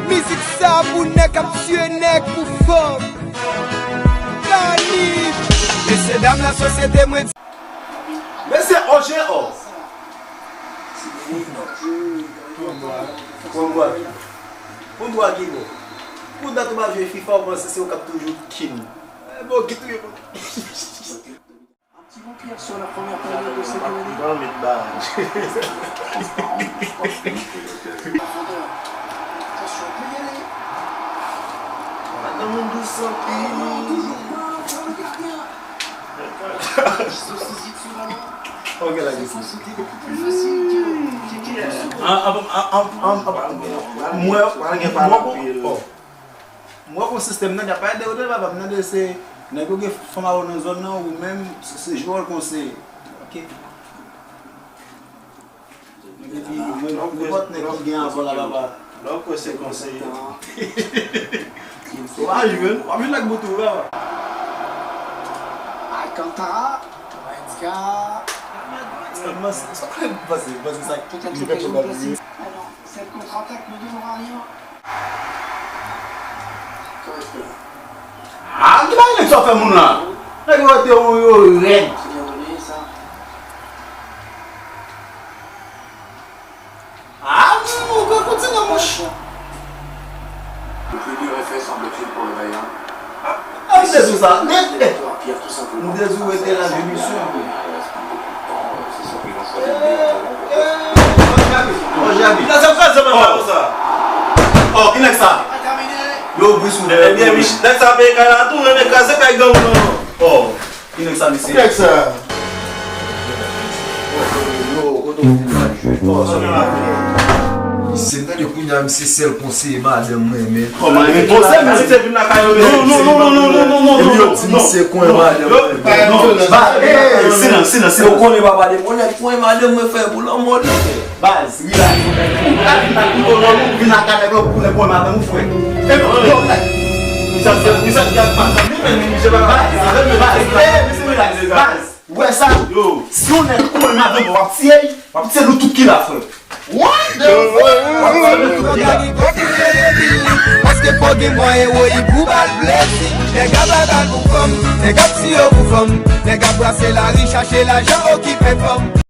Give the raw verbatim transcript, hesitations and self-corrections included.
Mizik sa pou nèg k ap tiye nèg pou fanm. Dani. Mesye dam lasosyete mwen di. Mesye, o je o. Konbwa. Konbwa ki bon. Pou dat ou pa jwe fifa, ou panse se ou k ap toujou kin. Eh, bon, ki touye bon. Bon, met ba. Nan moun dous anpil. Ok, la, isi. An, an, an, an, an, mwen, mwen, bon. M wè gon sistèm nan k ap pale de ou de papa m nan de se nèg yo gen fanm a yo nan zòn nan ou menm se, se jwe wòl konseye. Ok. Epi mwen nenpòt nèg ki gen avè w la papa. Lè w kwè se konseye. W a jwenn, w ap jwenn ak bout ou papa. Alcantara, Maïska. Sa k pase, pase sa ki fè pwoblèm li. Cette contre-attaque ne donnera rien. Ah, ki bagay nèg sa fè moun la? Nèg yo te yo, yo rèd. Ah, moun, ou ka kontinye, monchè. Le plus dur effet, semble-t-il, pour le Bayern. Ah, m te di w sa. Men, men, m te di w rete la, jemisyon. Ebyen, nèg sa peye kay la tou, renmen kraze kay gang nan. Oh, ki nèg sa, mesye? Ki nèg sa? Yo, kote w te la jwe? Oh, sa nan la. Misye, m tande kounye a, misye sèl konseye madanm mwen, men. Kòman e konseye, misye vin lakay yo, mesye? Non, non, non. Epi yo di misye konyen madanm mwen. Ba, eh, silans, silans, silans. Ou konnen papa de mwen, nèg konyen madanm mwen, frè, pou lanmò de Dye. Baz, relax, ou vin ak kouto nan men w, vin ak nèg la pou nèg konyen madanm ou, frè. E non, yo, relax. Misye, misye, misye, baz, baz, eh, misye, relax, baz. Ou wè sa? Yo. Si yon nèg konyen madanm ou, w ap tiye l, w ap tiye nou tout ki la, frè. What the fuck? W ap tiye nou tout ki la. Paske fò gen mwayen woyi pou ba l plezi. Nèg ap bay bal pou fanm, nèg ap tiye pou fanm, nèg ap brase lari, chache lajan, okipe fanm.